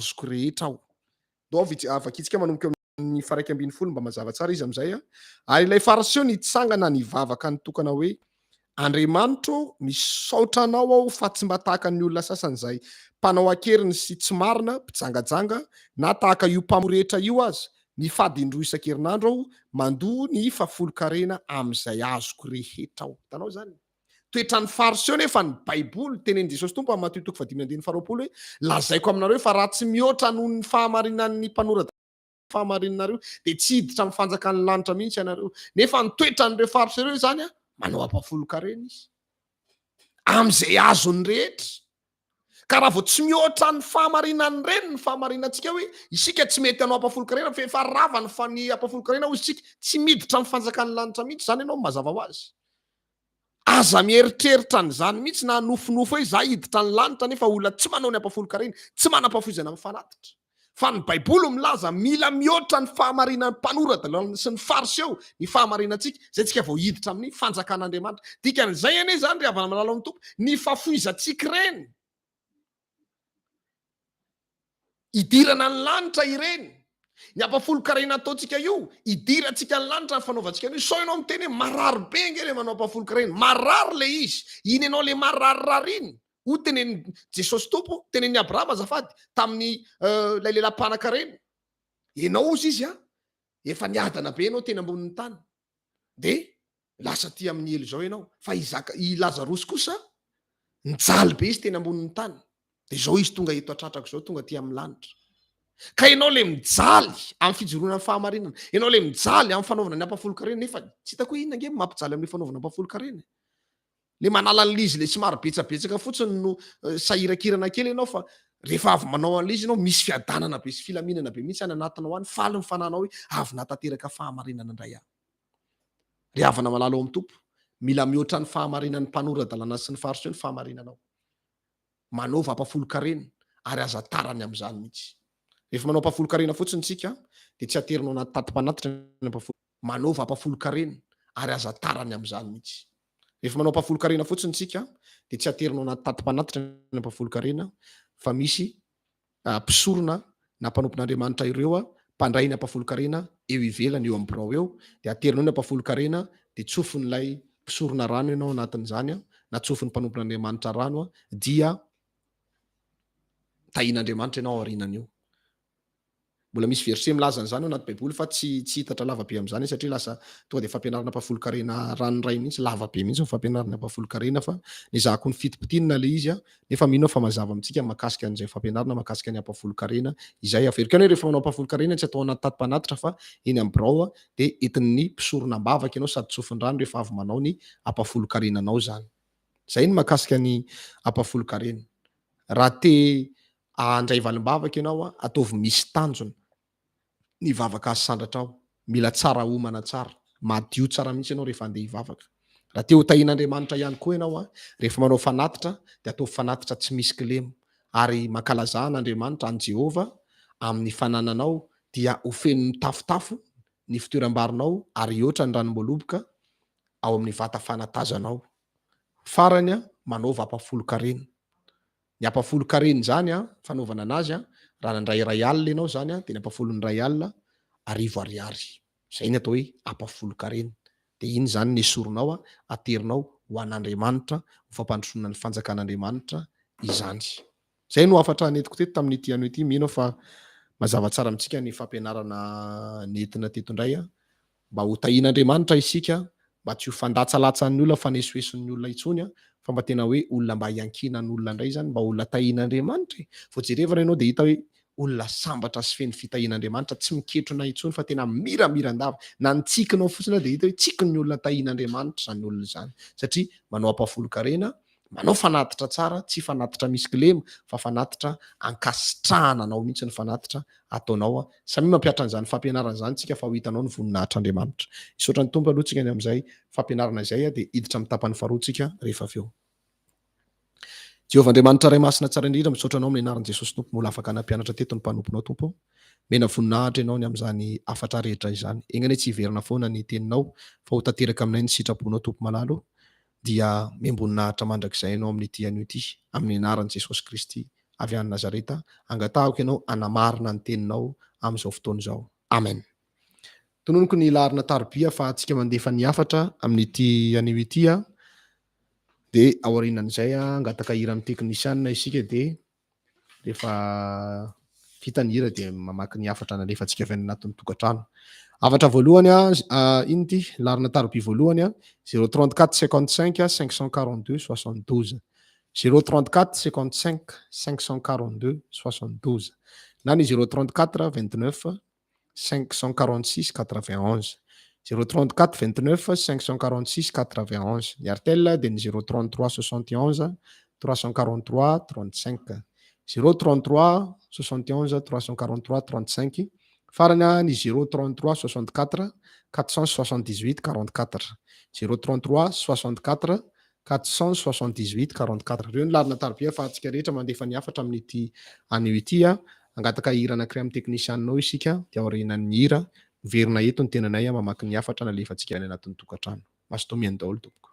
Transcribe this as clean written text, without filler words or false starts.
Azoko rehetra aho. Ndao vakintsika manomboka eo amin'ny faha 11 mba mazava tsara izy amin'izay. Ary ilay Fariseo nitsangana nivavaka nitokana hoe, Andriamanitro ô, misaotra Anao aho fa tsy mba tahaka ny olona sasany izay mpanao an-keriny sy tsy marina, mpijangajanga, na tahaka io mpamoretra io aza. Mifady indroa isan-kerinandro aho, mandoa ny fahafolon-karena amin'izay azoko rehetra aho. Hitanao izany? Toetran'ny Fariseo nefa ny Baiboly, tenenin'i Jesosy Tompo amin'ny Matio toko fahadimy andininy faharoapolo hoe, Lazaiko aminareo fa raha tsy mihoatra noho ny fahamarinan'ny mpanora-dalàna ny fahamarinanareo, dia tsy hiditra amin'ny fanjakan'ny lanitra mihitsy ianareo. Nefa ny toetran'ireo Fariseo ireo izany, manao ampahafolon-karena izy amin'izay azony rehetra. Ka raha vao tsy mihoatra ny fahamarinan'ireny ny fahamarinantsika hoe isika tsy mety hanao ampahafolon-karena fa efa rava ny fa ny ampahafolon-karena hoy isika, tsy miditra amin'ny fanjakan'ny lanitra mihitsy izany ianao mazava ho azy. Aza mieritreritra an'izany mihitsy na nofinofy hoe za hiditra ny lanitra nefa olona tsy manao ny ampahafolon-karena, tsy manam-pahafoizana amin'ny fanatitra. Fa ny Baiboly milaza mila mihoatra ny fahamarinan'ny mpanora-dalàna sy ny Fariseo ny fahamarinantsika, izay tsika vao hiditra amin'ny fanjakan'Andriamanitra. Dikan'izay anie izany ry havana malala ao amin'ny Tompo, ny fahafoizantsika ireny, hidirana ny lanitra ireny, ny ampahafolon-karena ataontsika io, hidirantsika ny lanitra ny fanaovantsika an'io. Sao ianao miteny hoe marary be ange ilay manao ampahafolon-karena, marary ilay izy, iny ianao ilay mararirary iny, Hoy tenenin'i Jesosy Tompo, tenenin'i Abrahama azafady, tamin'ny ilay lehilahy mpanan-karena, Ianao hozy izy an, efa niadana be ianao teny ambonin'ny tany, dia lasa aty amin'ny helo izao ianao, fa i Zaka, i Lazarosy kosa nijaly be izy teny ambonin'ny tany, dia izao izy tonga eto an-tratrako izao, tonga aty amin'ny lanitra. Ka ianao ilay mijaly amin'ny fijoroana amin'ny fahamarinana, ianao ilay mijaly amin'ny fanaovana ny ampahafolon-karena, nefa tsy hitako hoe inona ange mampijaly amin'ny fanaovana ampahafolon-karena e. Le manala an'le izy le somary betsabetsaka fotsiny no sahirakirana kely ianao fa rehefa avy manao an'le izy ianao misy fiadanana be sy filaminana be mihitsy any anatinao any, faly ny fananao hoe avy nahatanteraka fahamarinana indray aho. Ry havana malala ao amin'ny Tompo, mila mihoatra ny fahamarinan'ny mpanora-dalàna sy ny Fariseo ny fahamarinanao. Manaova ampahafolon-karena ary aza tarany amin'izany mihitsy. Rehefa manao ampahafolon-karena fotsiny isika dia tsy aterinao anaty tati-panatitra ny ampahafolon. Manaova ampahafolon-karena ary aza tarany amin'izany mihitsy. Rehefa manao ampahafolon-karena fotsiny isika dia tsy aterinao anaty tati-panatitra ny ampahafolon-karena fa misy mpisorona na mpanompon'Andriamanitra ireo mpandray ny ampahafolon-karena eo ivelany eo amin'ny birao eo dia aterinao ny ampahafolon-karena dia tsofin'ilay mpisorona rano ianao anatin'izany na tsofin'ny mpanompon'Andriamanitra rano dia tahian'Andriamanitra ianao aorianan'io. Mbola misy verset milaza an'izany ao anaty baiboly fa tsy tsy hitatra lava be amin'izany satria lasa tonga dia fampianarana ampahafolon-karena ranoray mihitsy, lava be mihitsy ny fampianarana ampahafolon-karena fa nezahako nifitipitinina ilay izy nefa mino aho fa mazava amintsika ny mahakasika an'izay fampianarana mahakasika ny ampahafolon-karena izay. Averiko ihany hoe rehefa manao ampahafolon-karena tsy atao anaty tati-panatitra fa eny amin'ny birao dia entin'ny mpisorona am-bavaka ianao sady tsofin-drano rehefa avy manao ny ampahafolon-karenanao izany. Izay ny mahakasika ny ampahafolon-karena. Raha te Handray valim-bavaka ianao, ataovy misy tanjona ny vavaka asandratrao. Mila tsara homana tsara, madio tsara mihitsy ianao rehefa handeha hivavaka. Raha te ho tahian'Andriamanitra ihany koa ianao, rehefa manao fanatitra dia ataovy fanatitra tsy misy kilema. Ary mankalazà an'Andriamanitra, an'i Jehovah, amin'ny fanananao, dia ho feno mitafotafo ny fitoeram-barinao ary hihoatra ny ranom-boaloboka ao amin'ny vata fanatazanao. Farany, manaova ampahafolon-karena. Ny ampahafolon-karena izany an, fanaovana anazy an, raha nandray iray alina ianao izany an, dia ny ampahafolon'ny iray alina, arivo ariary. Izay ny atao hoe ampahafolon-karena. Dia iny izany ny esorinao an, aterinao ho an'Andriamanitra, ho fampandrosoana ny fanjakan'Andriamanitra izany. Izay no hafatra nentiko teto tamin'ity anio ity, mino aho fa mazava tsara amintsika ny fampianarana nentina teto indray an. Mba ho tahian'Andriamanitra isika, mba tsy ho fandatsalatsan'ny olona, fanesoeson'ny olona intsony an, fa mba tena hoe olona mba iankinan'olona indray izany, mba olona tahian'Andriamanitra e! Vao jerevana ianao dia hita hoe olona sambatra sy feno fitahian'Andriamanitra, tsy miketrona intsony fa tena miramiran-dava, na ny tsikinao fotsiny aza dia hita hoe tsikin'ny olona tahian'Andriamanitra izany olona izany, satria manao ampahafolon-karena Manao fanatitra tsara, tsy fanatitra misy kilema fa fanatitra ankasitrahana anao mihitsy ny fanatitra ataonao. Samia mampihatra an'izany fampianarana izany tsika fa ho hitanao ny voninahitr'Andriamanitra. Hisaotra ny Tompo aloha tsika ny amin'izay fampianarana izay dia hiditra amin'ny tapany faharoa tsika rehefa avy eo. Jehovah Andriamanitra Ray Masina tsara indrindra, misaotra Anao amin'ny anaran'i Jesosy Tompo mbola afaka nampianatra teto ny mpanomponao Tompo ô. Mena voninahitra Ianao ny amin'izany hafatra rehetra izany. Enga anie tsy hiverina foana ny teninao fa ho tanteraka aminay ny sitraponao Tompo malala ô. Dia miamboninahitra mandrakizay Ianao amin'ity anio ity, amin'ny anaran'i Jesosy Kristy. avy any Nazareta, angatahako Ianao hanamarina ny Teninao amin'izao fotoana izao. Amen. Tononiko ny laharana tarobia ahafahantsika mandefa ny hafatra amin'ity anio ity a. Dia aorianan'izay hangataka hira amin'ny teknisianina isika dia rehefa vita ny hira dia mamaky ny hafatra nalefantsika avy any anatin'ny tokantrano. Hafatra voalohany a, ino ity? Laharana tarobia voalohany a, 034 55 542 72. 034 55 542 72 na ny 034 29 546 91 034 29 546 91 ny Airtel dia ny 033 71 343 35 033 71 343 35 farany ny 033 64 478 44 033 64 478 44 Ireo ny laharana tarobia ahafahantsika rehetra mandefa ny hafatra amin'ity anio ity a. Hangataka hira anankiray amin'ny teknisianinao isika dia aorianan'ny hira, miverina eto ny tenanay mamaky ny hafatra nalefantsika any anatin'ny tokantrano. Mazotoa mihaino daholo tompoko.